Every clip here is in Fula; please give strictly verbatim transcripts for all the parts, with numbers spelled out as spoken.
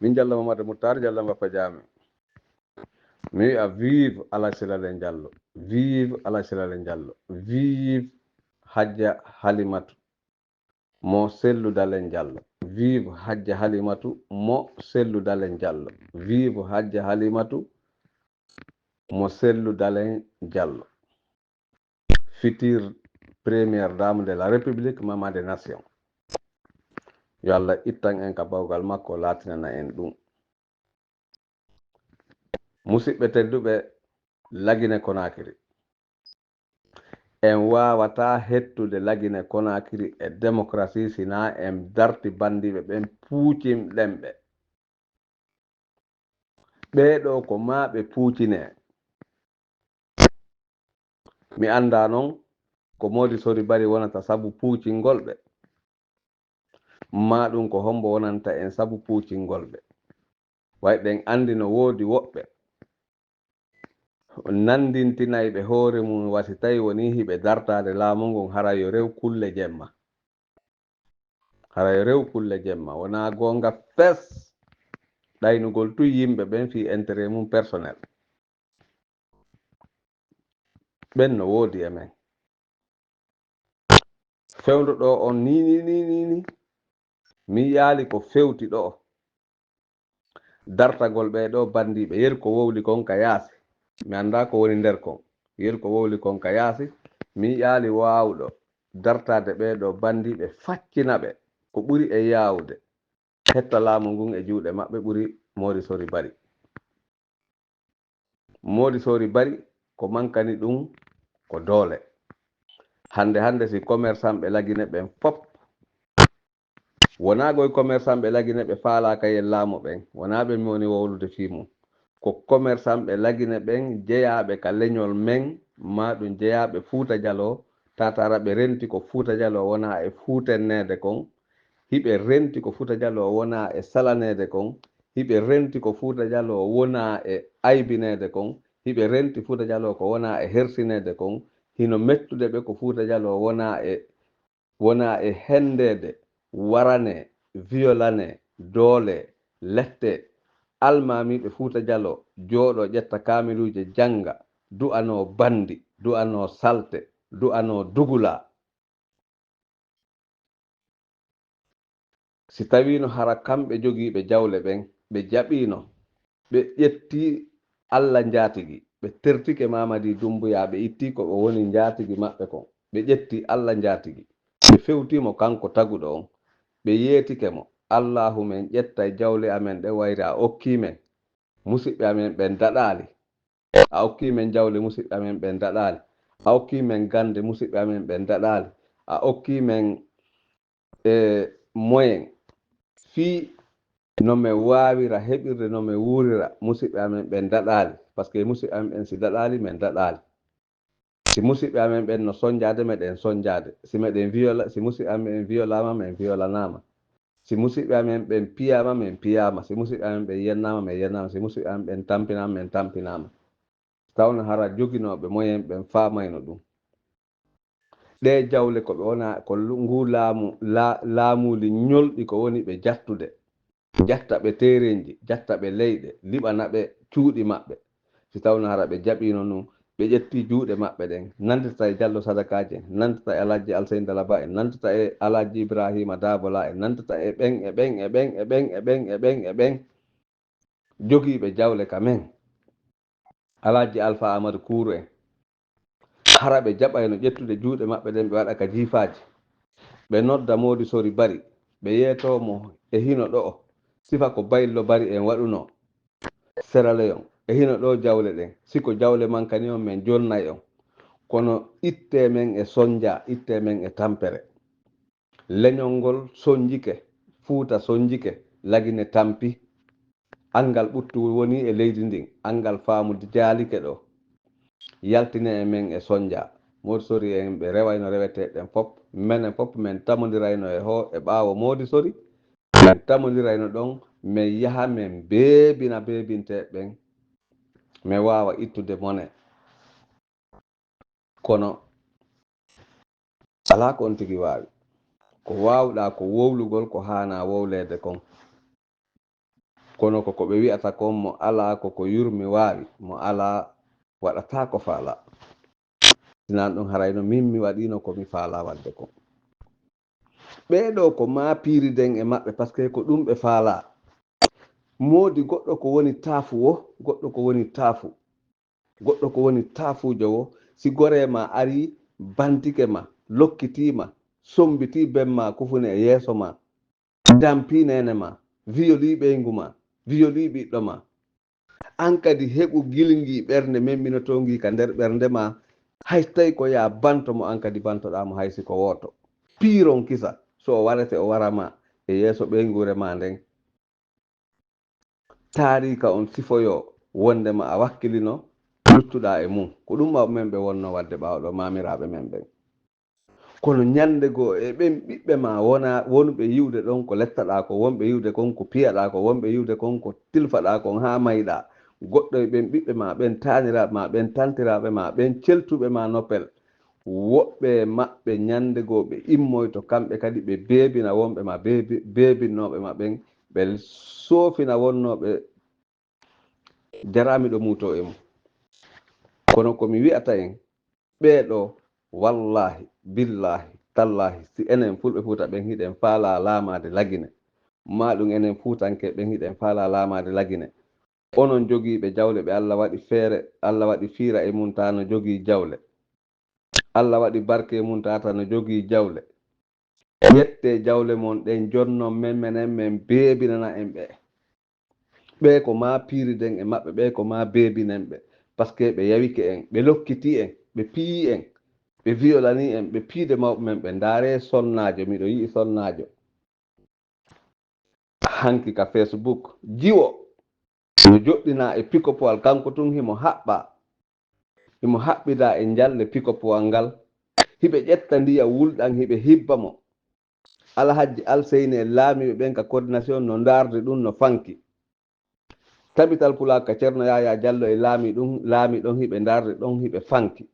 Min Jallo Mamadu Muttar, Jallo Mbappa Jaame. Mi wi'a vive Alaji Silale Jallo. Vive Alaji Silale Jallo. Vive Hajja Halimatu mo Sellu Dalen Jallo. Vive Hajja Halimatu mo Sellu Dalen Jallo. Vive Hajja Halimatu mo Sellu Dalen Jallo. Future première dame de la République, maman des nations. Yo Allah ittan en ka bawgal makko, laatinana en ɗum. Musidɓe tedduɓe, Lagine Konakiri, en waawataa hettude Lagine Konakiri e démocratie sinaa en darti banndiiɓe ɓen, puucinɗen ɓe. Ɓee ɗoo ko maa ɓe puucinee. Mi anndaa non ko Moodi Sori Bari wonata sabu puucingol ɓe. Maa ɗum ko hombo wonanta en sabu puucingol ɓe. Way ɗen anndi no woodi woɓɓe nanndintinayɓe hoore mum, wa si tawi wonii hiɓe dartaade laamu ngun, hara yo rew kulle jemma. Hara yo rew kulle jemma. Wonaa goonga fes. Ɗaynugol tun yimɓe ɓen fii intérêt mum personnel. Ɓen no woodi e men. Fewndo ɗoo on nii, nii, nii, nii, nii. Min yaali ko fewti ɗoo. Dartagol ɓee ɗoo banndiiɓe, yeru ko wowli kon ka yaasi. Mi anndaa ko woni nder kon. Yeru ko wowli kon ka yaasi. Min yaali waawuɗo dartaade ɓee ɗoo banndiiɓe, faccina ɓe ko ɓuri e yaawude. Hetta laamu ngun e juuɗe maɓɓe ɓuri Moodi Sori Bari. Moodi Sori Bari, ko mankani ɗum ko doole. Hannde hannde, si commerçant ɓe Lagine ɓen fop, wonaa goy commerçant ɓe Lagine ɓe faalaaka yen laamu ɓen, wonaa ɓe mi woni wowlude fii mum. Ko commerçant ɓe Lagine ɓen jeyaaɓe ka leñol men, maa ɗum jeyaaɓe Fuuta Jaloo, taataara ɓe renti ko Fuuta Jaloo wonaa e fuutenneede kon, hiɓe renti ko Fuuta Jaloo wonaa e salaneede kon, hiɓe renti ko Fuuta Jaloo wonaa e aybineede kon, hiɓe renti Fuuta Jaloo ko wonaa e hersineede kon, hino mettude ɓe ko Fuuta Jaloo wonaa e, wonaa e hendeede, waranee, violanee, doolee, lettee. Almaamiiɓe Fuuta Jaloo jooɗoo ƴetta kaamiluuje jannga, du'anoo banndi, du'anoo salte, du'anoo dugulaa. Si tawiino hara kamɓe jogiiɓe jawle ɓen, ɓe jaɓiino, ɓe ƴetti Alla njaatigi, ɓe tertike Mamadi Dumbuya, ɓe itti ko o woni njaatigi maɓɓe kon, ɓe ƴetti Alla njaatigi, ɓe fewti mo kanko taguɗo on, ɓe yeetike mo, Allaahu, men ƴettay jawle amen ɗe wayri a okkii men, musiɓɓe amen ɓen daɗaali. A okkii men jawle, musiɓɓe amen ɓen daɗaali. A okkii men gannde, musiɓɓe amen ɓen daɗaali. A okkii men, e, moyen fii no men waawira heɓirde, no men wuurira, musiɓɓe amen ɓen daɗaali. Parce que musiɓɓe amen ɓen si daɗaali, men daɗaali. Si musiɓɓe amen ɓen no sonjaade, meɗen sonjaade. Si meɗen viola, si musiɓɓe amen ɓen violaama, men violanaama. Si musiɓɓe amen ɓen piyaama, men piyaama. Si musiɓɓe amen ɓen yennaama, men yennaama. Si musiɓɓe amen ɓen tampinaama, men tampinaama. Tawno hara joginooɓe moyen ɓen faamayno ɗum. Ɗee jawle ko ɓe wona, ko lu-, nguu laamu, la-, laamuuli ñolɗi ko woni ɓe jattude. Jatta ɓe teerenji, jatta ɓe leyɗe, liɓana ɓe cuuɗi maɓɓe. Si tawno hara ɓe jaɓiino ɗum, ɓe ƴetti juuɗe maɓɓe ɗen, nantita e Jallo Sadakaaji en, nantita e Alhaji Alseyni Dalaba en, nantita e Alhaji Ibrahima Daabola en, nantita e ɓen, e ɓen, e ɓen, e ɓen, e ɓen, e ɓen, e ɓen jogiiɓe jawle ka men. Alhaji Alfa Amadou Kourou en. Hara ɓe jaɓayno ƴettude juuɗe maɓɓe ɗen, ɓe waɗa ka jiifaaji. Ɓe nodda Moodi Sori Bari, ɓe yeetoo mo e hino ɗo'o, sifa ko Bayillo Bari en waɗunoo Sierra Leone. E hino ɗoo jawle ɗen, si ko jawle mankani on, men jonnay on. Kono ittee men e sonjaa, ittee men e tampere. Leñol ngol sonjike, Fuuta sonjike, Lagine tampi. Anngal ɓuttu woni e leydi ndin, anngal faamu jaalike ɗoo. Yaltine e men e sonjaa. Moodi Sori en ɓe rewayno rewetee ɗen fop. Menen fop men tamondirayno e hoo, e ɓaawo Moodi Sori. Men tamondirayno ɗon, men yaha men beebina beebintee ɓen. Men waawa ittude mone. Kono alaa ko on tigi waawi. Ko waawɗaa ko wowlugol ko haanaa wowleede kon. Kono ko ko ɓe wi'ata kon, mo alaa ko ko yurmi waawi, mo alaa waɗataa ko faalaa. Sinaa ɗum, harayno min mi waɗiino ko mi faalaa waɗde kon. Ɓee ɗoo ko maa piiriden e maɓɓe, parce que ko ɗum ɓe faalaa. Moodi goɗɗo ko woni taafu wo, goɗɗo ko woni taafu. Goɗɗo ko woni taafuujo wo, si goree ma arii, bantike ma, lokkitii ma, sombitii ben ma kufune e yeeso ma, dampii neene ma, viyolii ɓeyngu ma, viyolii ɓiɗɗo ma. An kadi heɓu gilngi ɓernde memminotoo ngi ka nder ɓernde ma, hay so tawii ko yaa banto mo, an kadi bantoɗaa mo hay si ko wooto. Piiron kisa, so o warete o wara ma e yeeso ɓeynguure ma nden. Taariika on sifoyoo wonndema a wakkilino luttuɗaa e mum. Ko ɗum mawɓe men ɓe wonnoo waɗde ɓaawo ɗoo, maamiraaɓe men ɓen. Kono ñannde goo e ɓen ɓiɓɓe ma wona, wonɓe yi'ude ɗon ko lettaɗaa ko, wonɓe yi'ude kon ko piyaɗaa ko, wonɓe yi'ude kon ko tilfaɗaa kon haa mayɗaa. Goɗɗo e ɓen ɓiɓɓe ma ɓen, taaniraaɓe ma ɓen, tantiraaɓe ma ɓen, celtuɓe ma noppel. Woɓɓe e maɓɓe ñannde goo ɓe immoyto kamɓe kadi ɓe beebina wonɓe ma beebi-, beebinnooɓe ma ɓen, ɓe soofina wonnooɓe jaraami ɗo muutoo e mum. Kono ko mi wi'ata en, ɓee ɗoo, wallaahi, billaahi, tallaahi, si enen Fulɓe Fuuta ɓen hiɗen faalaa laamaade Lagine, maa ɗum enen Fuutanke ɓen hiɗen faalaa laamaade Lagine, onon jogiiɓe jawle ɓe Alla waɗi feere, Alla waɗi fiira e mum taa no jogii jawle. Alla waɗi barke e mum taa no jogii jawle. Ƴettee jawle mon ɗen jonnon men, menen men beebinana en ɓe. Ɓee ko maa piiriden e maɓɓe, ɓee ko maa beebinen ɓe. Parce que ɓe yawike en, ɓe lokkitii en, ɓe piyii en, ɓe viyolanii en, ɓe piide mawɓe men ɓe. Ndaaree sonnaajo, miɗo yi'i sonnaajo. Hanki ka Facebook, jiwo no joɗɗinaa e pikopowal, kanko tun himo haɓɓaa, himo haɓɓidaa e njalle pikopowal ngal. Hiɓe ƴetta ndiyam wulɗam, hiɓe hibba mo. Alhajji Alseyni e laamiiɓe ɓen ka coordination no ndaardi ɗum no fanki. Tabital Pulaar ka Ceerno Yaayaa Jallo e laamii ɗum, laamii ɗon, hiɓe ndaardi ɗon, hiɓe fanki.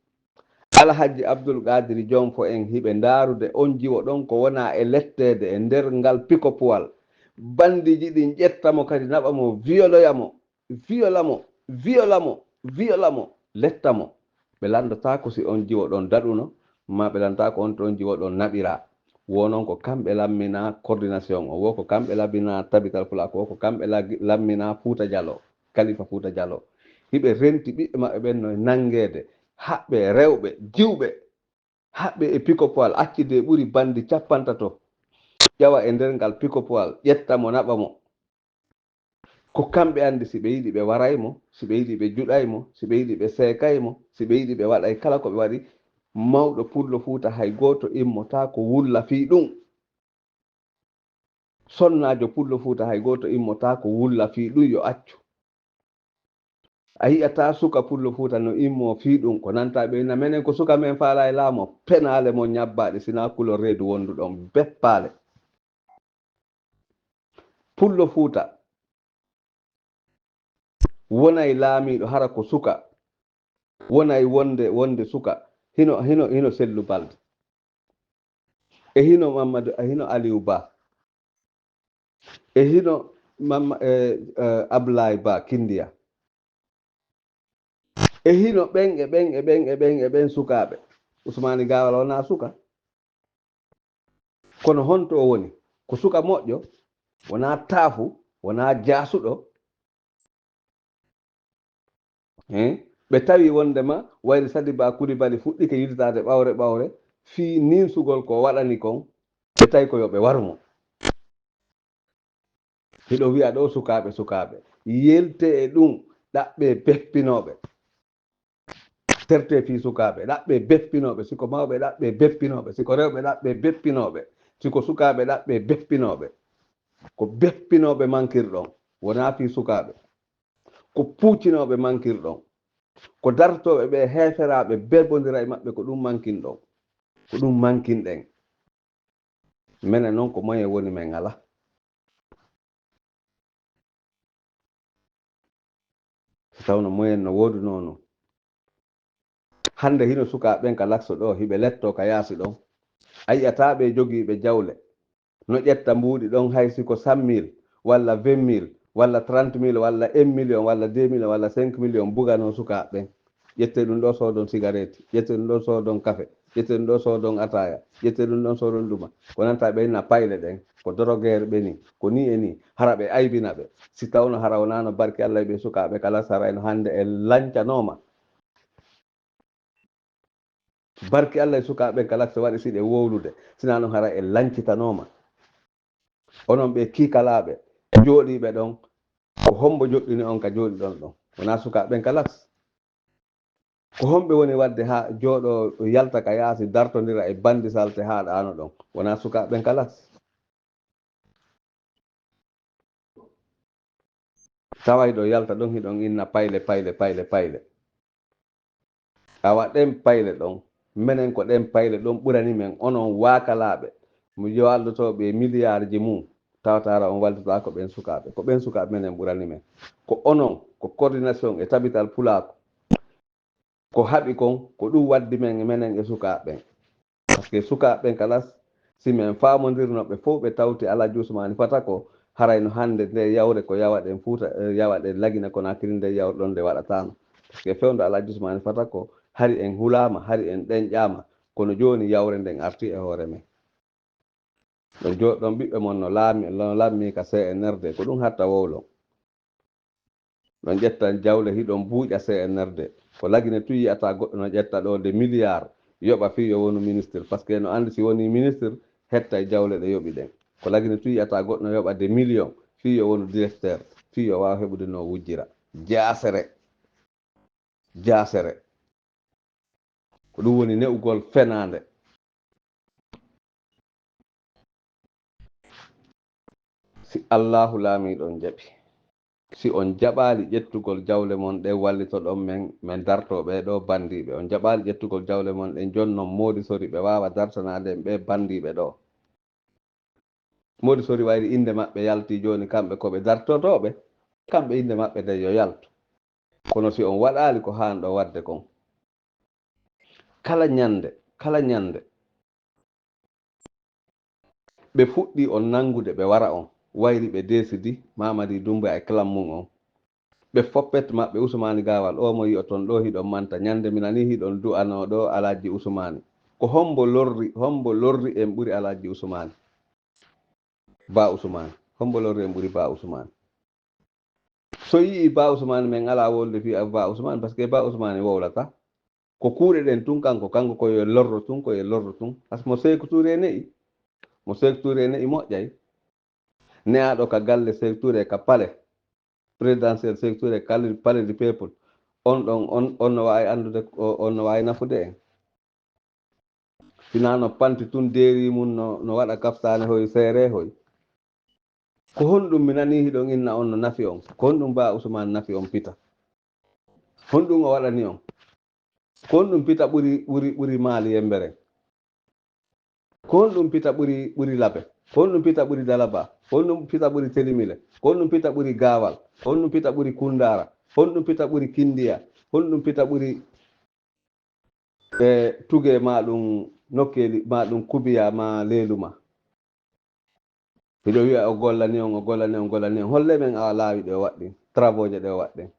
Alhajji Abdul Qaadiri Jonfo en hiɓe ndaarude on jiwo ɗon ko wonaa e letteede e nder ngal pikopowal. Bandiiji ɗin ƴetta mo kadi naɓa mo, viyoloya mo, viyola mo, viyola mo, viyola mo, letta mo. Ɓe lanndotaako si on jiwo ɗon daɗuno, maa ɓe lanndotaako on to on jiwo ɗon naɓiraa. Wo non ko kamɓe lamminaa coordination o, wo ko kamɓe lamminaa Tabital Pulaar, ko wo ko kamɓe lagi-, lamminaa Fuuta Jaloo. Kalifa Fuuta Jaloo. Hiɓe renti ɓiɓɓe maɓɓe ɓen no nanngeede, haɓɓe rewɓe, jiwɓe, haɓɓe e pikopowal, accide ɓuri banndi capantato, ƴawa e nder ngal pikopowal, ƴetta mo, naɓa mo. Ko kamɓe anndi si ɓe yiɗi ɓe waray mo, si ɓe yiɗi ɓe juɗay mo, si ɓe yiɗi ɓe seekay mo, si ɓe yiɗi ɓe waɗay kala ko ɓe waɗi. Mawɗo Pullo Fuuta hay gooto immotaako wulla fii ɗum. Sonnaajo Pullo Fuuta hay gooto immotaako wulla fii ɗum, yo accu. A yi'ataa suka Pullo Fuuta no immoo fii ɗum, ko nanta ɓe inna, menen ko suka men faalaa e laamu, penaale mon ñabbaaɗe, sinaa kulol reedu wonduɗon, beppaale. Pullo Fuuta wonay laamiiɗo, hara ko suka, wonay wonde, wonde suka, hino, hino, hino Sellu Balde. E hino Mammadu, e hino Aliou Ba. E hino Mamma-, e, e, Ablaye Ba Kindiya. E hino ɓen, e ɓen, e ɓen, e ɓen, e ɓen sukaaɓe. Usmaani Gaawal wonaa suka. Kono honto o woni? Ko suka moƴƴo, wonaa taafu, wonaa jaasuɗo. Hein? Ɓe tawi wondema wayri Sadiba Kulibali fuɗɗike yiltaade ɓawre ɓawre, fii ninsugol ko waɗani kon, ɓe tawi ko yo ɓe waru mo. Hiɗo wi'a ɗoo sukaaɓe, sukaaɓe, yeltee e ɗum, ɗaɓɓee beppinooɓe. Tertee fii sukaaɓe, ɗaɓɓee beppinooɓe. Si ko mawɓe, ɗaɓɓee beppinooɓe. Si ko rewɓe, ɗaɓɓee beppinooɓe. Si ko sukaaɓe, ɗaɓɓee beppinooɓe. Ko beppinooɓe mankirɗon, wonaa fii sukaaɓe. Ko puccinooɓe mankirɗon. Ko dartooɓe ɓe heeferaaɓe, bebondira e maɓɓe, ko ɗum mankinɗon. Ko ɗum mankinɗen. Menen non ko moyen woni men alaa. So tawno moyen no woodunoo non. Hannde hino sukaaɓe ɓen ka Lakso ɗoo, hiɓe lettoo ka yaasi ɗon. A yi'ataa ɓe jogiiɓe jawle. No ƴetta mbuuɗi ɗon hay si ko cent mille walla vingt mille walla trente mille, walla un million, walla deux million, walla cinq million, buganoo sukaaɓe ɓen. Ƴettee ɗum ɗoo soodon sigareeti, ƴettee ɗum ɗoo soodon kafe, ƴettee ɗum ɗoo soodon ataaya, ƴettee ɗum ɗon soodon ɗuma. Ko nanta ɓe inna payle ɗen, ko dorogeer ɓe nii, ko nii e nii, hara ɓe aybina ɓe. Si tawno hara wonaano barki Alla e ɓee sukaaɓe kala, si hara en hannde en lancanooma. Barki Alla e sukaaɓe ɓen kala, si waɗi si ɗe wowlude, sinaa non hara en lancitanooma. Onon ɓee kiikalaaɓe, jooɗiiɓe ɗon, ko hombo joɗɗini on ka jooɗiɗon ɗon? Wonaa sukaaɓe ɓen kala? Ko homɓe woni waɗde haa jooɗoo, yalta ka yaasi, dartondira e banndi salte haaɗaano ɗon? Wonaa sukaaɓe ɓen kala? Tawa hiɗon yalta ɗon, hiɗon inna payle, payle, payle, payle. Awa ɗen payle ɗon, menen ko ɗen payle ɗon ɓurani men, onon waakalaaɓe, mo jowaldotooɓe e miliyaarji mum, tawata hara on wallitotaako ɓen sukaaɓe. Ko ɓen sukaaɓe menen ɓurani men. Ko onon, ko coordination e tabital pulaaku. Ko haɓi kon, ko ɗum waddi men, menen e sukaaɓe ɓen. Parce que sukaaɓe ɓen kala, si men faamondirno ɓe fof, ɓe tawti Alhaji Usmani Fata ko, haray no hannde nde yawre ko yawaɗen Fuuta, eh, yawaɗen Lagine Konakiri, nde yawre ɗon nde waɗataano. Parce que fewndo Alhaji Usmani Fata ko, hari en hulaama, hari en ɗenƴaama, kono jooni yawre nden arti e hoore men. Ɗon jooɗɗon ɓiɓɓe mon no laami, no lammi ka C N R D, ko ɗum hatta wowlon. Ɗon ƴetta jawle hiɗon buuƴa C N R D. Ko Lagine tun yi'ata goɗɗo no ƴetta ɗo de milliard, yoɓa fii yo wonu ministre. Parce que no anndi si woni ministre, hettay jawle ɗe yoɓi ɗen. Ko Lagine tun yi'ata goɗɗo no yoɓa de million, fii yo wonu directeur, fii yo waaw heɓude no wujjira. Jaasere. Jaasere. Ko ɗum woni ne'ugol fenaande. Si Allaahu laamiiɗo on jaɓi, si on jaɓaali ƴettugol jawle mon ɗen, wallitoɗon men, men dartoo ɓee ɗoo banndiiɓe. On jaɓaali ƴettugol jawle mon ɗen, jonnon moodi sori ɓe waawa dartanaade en ɓee banndiiɓe ɗoo. Moodi sori wayri innde maɓɓe yalti jooni, kamɓe ko ɓe dartotooɓe, kamɓe innde maɓɓe nden yo yaltu. Kono si on waɗaali ko haanɗo waɗde kon, kala ñannde, kala ñannde, ɓe fuɗɗii on nanngude, ɓe wara on, wayri ɓe deesidi Mamadi Doumbouya e clan mum on. Ɓe foppet maɓɓe Usmaani Gaawal, oo mo yi'oton ɗoo hiɗon manta, ñannde mi nanii hiɗon du'anoo ɗoo Alhaji Usmaani. Ko hombo lorri, hombo lorri en ɓuri Alhaji Usmaani? Ba Usmaani. Hombo lorri en ɓuri Ba Usmaani? So yi'ii Ba Usmaani, men alaa wolde fii Ba Usmaani, parce que Ba Usmaani wowlata. Ko kuuɗe ɗen tun kanko, kanko ko yo lorro tun, ko yo lorro tun. Parce que mo Seeku Tuure ne'i, mo Seeku Tuure ne'i moƴƴay. Ne'aaɗo ka galle Seeku Tuure ka palais présidentiel, Seeku Tuure kali-, palais du peuple. On ɗon, on, on no waawi anndude, o-, on no waawi nafude en. Sinaa no panti tun deeri mum no, no waɗa kaftaane hoy, seere hoy. Ko honɗum mi nanii hiɗon inna on no nafi on? Ko honɗum Ba Usmaan nafi on pita? Honɗum o waɗani on? Ko honɗum pita ɓuri, ɓuri, ɓuri Maali Yembere? Ko honɗum pita ɓuri, ɓuri Labe? Ko honɗum pita ɓuri Dalaba? Ko honɗum pita ɓuri Telimile? Ko honɗum pita ɓuri Gaawal? Ko honɗum pita ɓuri Kundaara? Ko honɗum pita ɓuri Kindiya? Ko honɗum pita ɓuri e Tuge, maa ɗum Nokkeeli, maa ɗum Kubiya, maa Leeluma? Hiɗo wi'a o gollani on, o gollani on, gollani on. Holle men awa laawi ɗe o waɗɗin, travaux je ɗe o waɗɗin,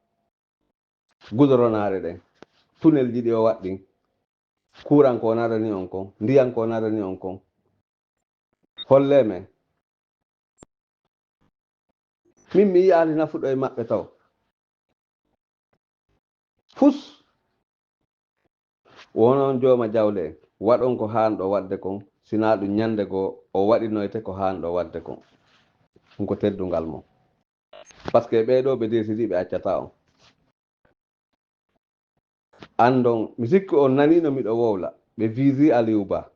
gudoronaare ɗen, tunnel ji ɗi o waɗɗin, kuuran ko o naadani on kon, ndiyan ko o naadani on kon. Holle men. Min mi yi'aali nafuɗo e maɓɓe taw. Fus. Wonon jooma jawle en, waɗon ko haanɗo waɗde kon, sinaa ɗum ñande goo o waɗinoyte ko haanɗo waɗde kon. Ɗum ko teddungal mon. Parce que ɓee ɗoo ɓe deesidi ɓe accataa on. Andon, mi sikki on nanii no miɗo wowla, ɓe visi Aliou Ba.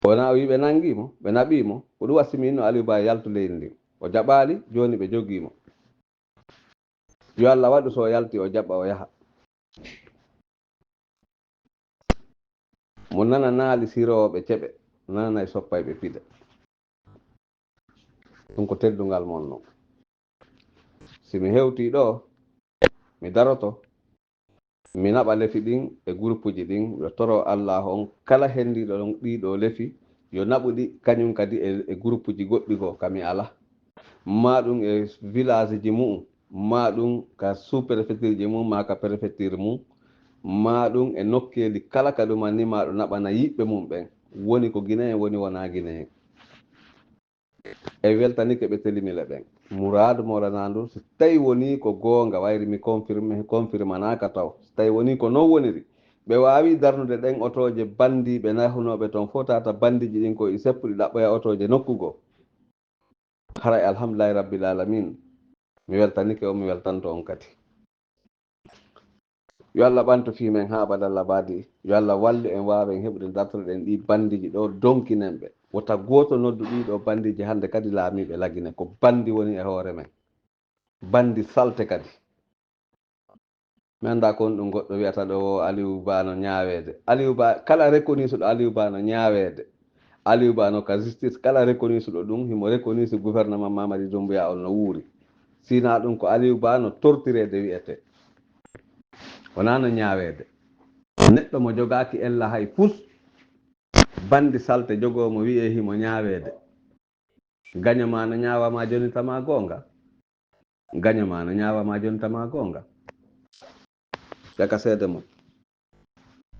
Wona o wi'i ɓe nanngii mo, ɓe naɓii mo, ko ɗum waɗi si mi inno Aliou Ba yaltu leydi ndin. O jaɓaali, jooni ɓe jogii mo. Yo Allah waɗu so o yalti, o jaɓa, o yaha. Mo nana naali sirooɓe ceɓe, nananay soppayɓe piɗe. Ɗum ko teddungal mon non. Si mi hewtii ɗoo, mi daroto, mi naɓa lefi ɗin e groupuji ɗin, miɗo toroo Allaahu on, kala henndiiɗo ɗon ɗii ɗoo lefi, yo naɓu ɗi kañum kadi e, e groupuji goɗɗi goo, ka mi alaa. maa ɗum e village ji mu'um, maa ɗum ka sous-préfecture ji mum, maa ka préfecture mum, maa ɗum e nokkeeli kala ka ɗum anni, maa ɗum naɓana yiɓɓe mum ɓen. Woni ko Guinée en, woni wonaa Guinée en. E weltanike ɓe telimile ɓen. Muraadu Mawlana ndu, so tawi woni ko goonga, wayri mi confirme, confirmanaaka taw. So tawi woni ko non woniri, ɓe waawi darnude ɗen otooje bandiiɓe nahnooɓe ton fof, tata bandiiji ɗin ko e seppuɗi ɗaɓɓoya otooje nokku goo. Haray alhamdulillahi rabbil alamin. Mi weltanike on, mi weltanto on kadi. Yo Allah ɓantu fii men haa abada labadi. Yo Allah wallu en waawen heɓude dartoɗen ɗi bandiiji ɗo, donkinen ɓe. Wota gooto noddu ɗii ɗo bandiiji hannde kadi laamiiɓe Lagine. Ko bandi woni e hoore men. Bandi salte kadi. Mi anndaa ko honɗum goɗɗo wi'ata ɗo o Aliou Ba no ñaaweede. Aliou Ba, kala reconnaissance ɗo Aliou Ba no ñaaweede. Aliou Ba no ka justice, kala reconnaissance ɗo ɗum, himo reconnaissance gouvernement Mamadi Doumbouya on no wuuri. Sina ɗum ko Aliou Ba no tortureede wi'ete. Wonaa no ñaaweede. Neɗɗo mo jogaaki ella hay fus, bandi salte jogoo mo wi'ee himo ñaaweede. Gaño ma no ñaawa ma joni tama goonga. Gaño ma no ñaawa ma joni tama goonga. Caka seede mon.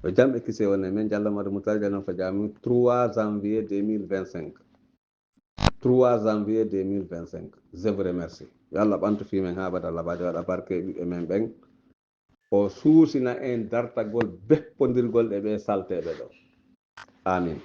Ko jam e kise woni e men, Jallo Madu Mutari Jano ko jami trois janvier deux mille vingt-cinq. Trois janvier deux mille vingt-cinq. Je vous remercie. Yo Allah ɓantu fii men haa abada labadi, waɗa barke e ɓiɓɓe men ɓen. O suusina en dartagol beppondirgol e ɓe salteeɓe ɗo. Amin.